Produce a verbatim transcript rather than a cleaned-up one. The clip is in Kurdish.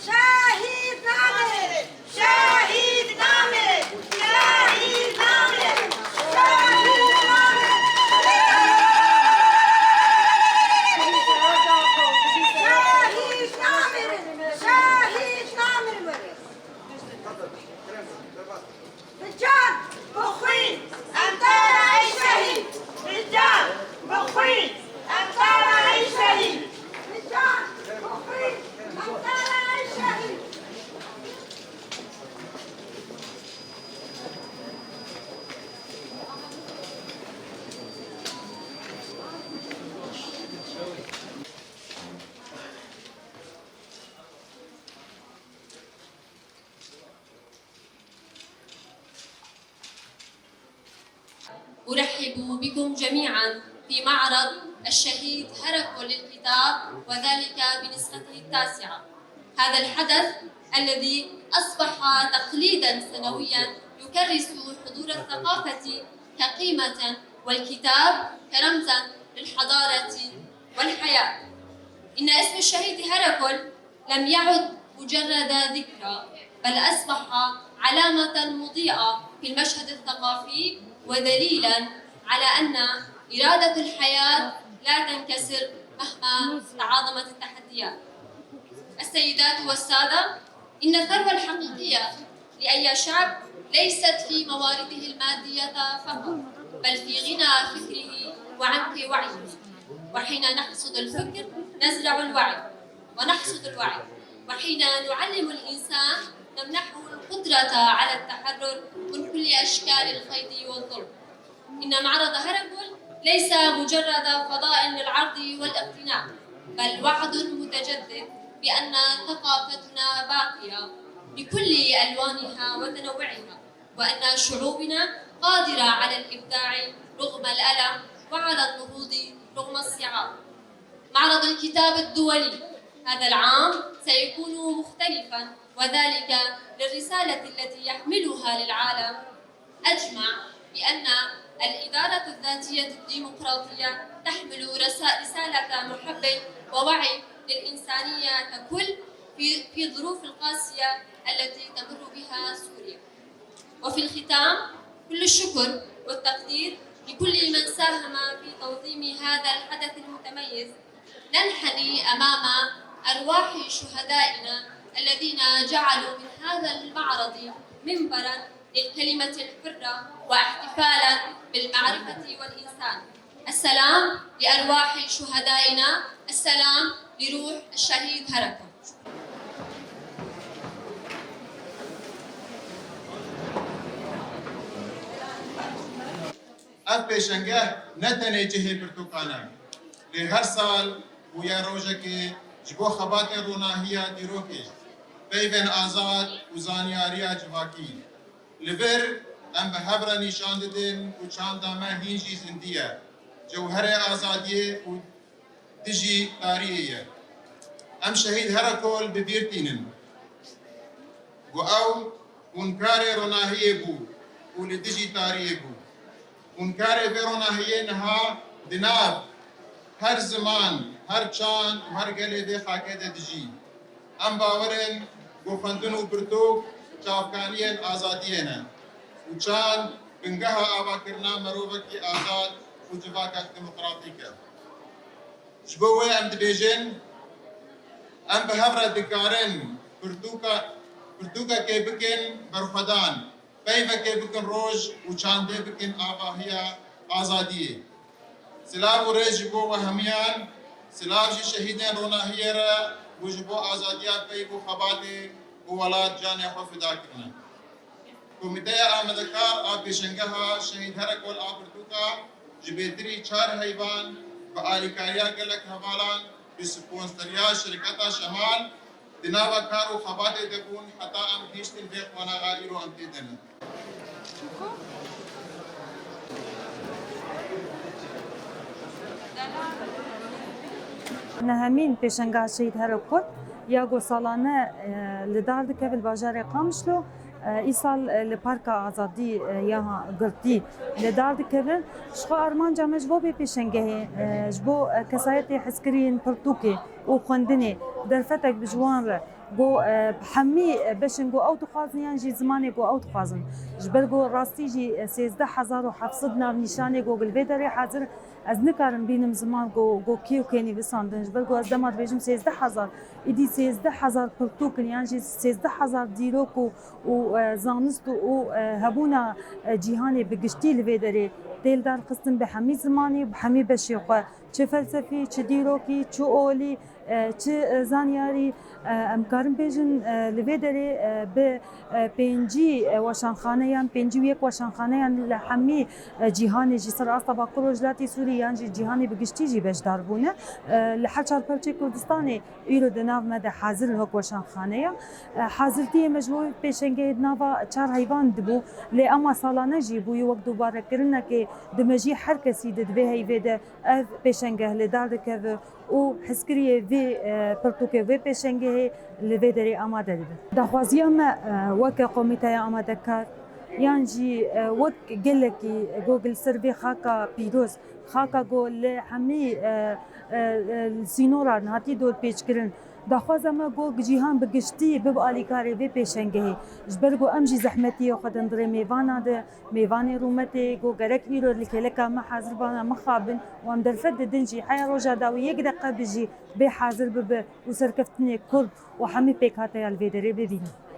Şehîd namirin! Şehîd namirin! Şehîd namirin! Şehîd namirin! Şehîd namirin! Şehîd namirin! Bi can, bi xwîn, em te re ey şehîd. Bi can, bi xwîn, em te re ey şehîd. Bi can, bi xwîn, em te re ey şehîd. أرحب بكم جميعا في معرض الشهيد هركل للكتاب، وذلك بنسخته التاسعة. هذا الحدث الذي أصبح تقليدا سنويا يكرس حضور الثقافة كقيمة والكتاب كرمزا للحضارة والحياة. إن اسم الشهيد هركل لم يعد مجرد ذكرى، بل أصبح علامة مضيئة في المشهد الثقافي، ودليلا على أن إرادة الحياة لا تنكسر مهما تعاظمت التحديات. السيدات والسادة، إن الثروة الحقيقية لأي شعب ليست في موارده المادية فقط، بل في غنى فكره وعمق وعيه. وحين نحصد الفكر، نزرع الوعي، ونحصد الوعي. وحين نعلم الإنسان، نمنحه القدرة على التحرر من كل أشكال القيد والظلم. إن معرض هركل ليس مجرد فضاء للعرض والاقتناء، بل وعد متجدد بأن ثقافتنا باقية بكل ألوانها وتنوعها، وأن شعوبنا قادرة على الإبداع رغم الألم وعلى النهوض رغم الصعاب. معرض الكتاب الدولي هذا العام سيكون مختلفا، وذلك للرسالة التي يحملها للعالم أجمع بأن الإدارة الذاتية الديمقراطية تحمل رسا-، رسالة محبة ووعي للإنسانية ككل في، في الظروف القاسية التي تمر بها سوريا. وفي الختام، كل الشكر والتقدير لكل من ساهم في تنظيم هذا الحدث المتميز. ننحني أمام أرواح شهدائنا الذين جعلوا من هذا المعرض منبرا للكلمة الحرة واحتفالا بالمعرفة والإنسان. السلام لأرواح شهدائنا، السلام لروح الشهيد هركل. Ev pêşengeh ne tenê cihê pirtûkan e, lê her sal bûye rojekê ji bo xebatên ronahiya dîrokê, peyvên azad û zanyariya civakî. Li vir em bi hev re nîşan didin ku çanda me hîn jî zindî ye, cewherê azadiyê û dijî tariyê ye. Em şehîd Herekol bi bîr tînin ku ew hûnkarê ronahiyê bû û li dijî tariyê bû. Hûnkarê vê ronahiyê niha di nav her ziman, her çand û her gelê vê xakê de dijî. Em bawer in ku xwendin û pirtûk çavkaniyên azadiyê ne û çand bingeha avakirina mirovekî azad û civakek demokratîk e. Ji bo wê em dibêjin, em bi hev re dikarin pirtûka-, pirtûkekê bikin berxwedan, peyvekê bikin roj û çandê bikin avahiya azadiyê. Silav û rêz ji bo we hemiyan, silav ji şehîdên ronahiyê re ku ji bo azadiya peyv û xebatê û welat canê xwe fida kirine. Komîteya amadekar a pêşengeha Şehîd Herekol a pirtûka ji bêtirî çar heyvan bi alîkariya gelek hevalan, bi sponsoriya şirketa Şemal, di nava kar û xebatê de bûn heta em gihîştin vê qonaxa îro em tê de ne. Nehemîn pêşengeha Şehîd Herekol ya ku salane, e, li dar dikeve li bajarê Qamişlo, e, îsal, e, li Parka Azadî, e, ya girtî li dar dikeve. Ji xwe armanca me ji bo vê pêşengehê, e, ji bo, e, kesayetê hezkiriyên pirtûkê û xwendinê derfetek bi ji wan re Go, e, hemî, e, beşên go ew dixwazin yan jî zimanê go ew dixwazin. Ji ber go rastî jî, e, sêzdeh hezar û heft sed navnîşanê go li vê derê hazir, ez nikarim bînim ziman go, go kê û kê nivîsandin. Ji ber go ez dema dibêjim sêzdeh hezar, îdî sêzdeh hezar pirtûk in yan jî sêzdeh hezar dîrok û, û, e, zanist û, û, e, hebûna, e, cîhanê bi giştî li vê derê tê lidarxistin bi hemî zimanî, bi hemî beşê xwe. Çi felsefî, çi dîrokî, çi olî, e, çi, e, zanyarî, e, em karin bêjin, e, li vê derê, e, bi, e, pêncî, e, weşanxaneyan, pêncî û yek weşanxaneyan li hemî, e, cîhanê jî ser asta Bakur Rojhilatê Sûrî yan jî cîhanê bi giştî jî beşdar bûne. E, li her çar perçê Kurdistanê îro di nav me de hazir in wek weşanxaneya. E, hazirtiyê me ji bo pêşengehê di nava çar heyvan dibû, lê ema salane jî bûye wek dubarekirinekê di mejî her kesî de di vê heyvê de ev pêşengeh li dar dikeve û hizkiriyê vê, e, pirtûkê vê pêşengehê li vê derê amade dibe. Daxwaziya me, e, weke komîteya amadekar yan jî, e, wek gelekî go li ser vê xaka pîroz, xaka go li hemî, e, e, e, sînoran hatî dorpêçkirin, daxwaza me go cîhan bi giştî bibe alîkarê vê pêşengehê. Ji ber ku em jî zehmetiyê xwe din di rê mêvana de, mêvanê rûmetê, ku gerek îro li kêleka me hazir bana mixabin û em derfet didin jî heya roja dawî yek deqe bi jî bê hazir bibe û serkeftinê Kurd û hemî pêkhateya li vê derê bibînin.